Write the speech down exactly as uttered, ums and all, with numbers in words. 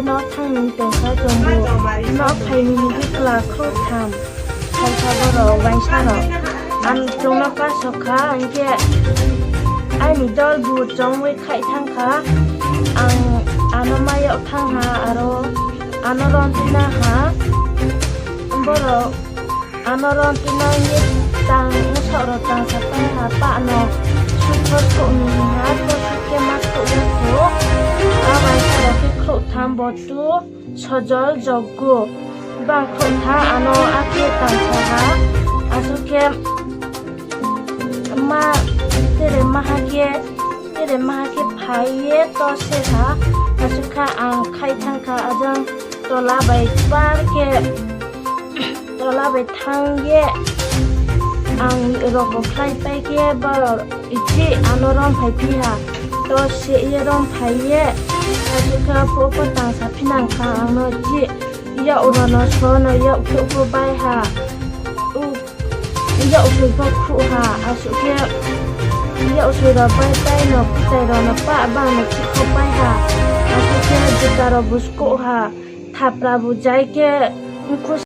No thangni tongkha chwngbo. No phaini hwnwi kla khrutham. Khaikha borok waisa rok. Ang chwngno kasokha, hinkhe ani dol bu chongwi khai thangkha. Ang ano mayok thangha, aro ano rontina ha. Borok ano rontina ye tang, mosok rok tang sapai ha, pa no sukhor khokni ha, to sukhe ma khok ya kho. A waisa rok khe khok tham bo tu. Sojol joggo bang khokha ano akhe tangsaha, aswkhe ma tere mahakhe, tere mahakhe phaiye to seha, aswkha ang khai thangkha ajang tola bai par khe, tola bai thangye ang rokbo khlai paikhe borok ichi ano rom phai phiha, to seye rom phaiye, aswkha pho pho tangsa phinang kha angno chi. Yak rok no sono yak phuk phuk bai ha. U, yak sui phuk phuk ha. Aswk khe yak sui rok bai tai no kutai rok no pa bang no chikho pai ha. Aswk khe juta rok busko ha. Thapra bu jai khe mukhu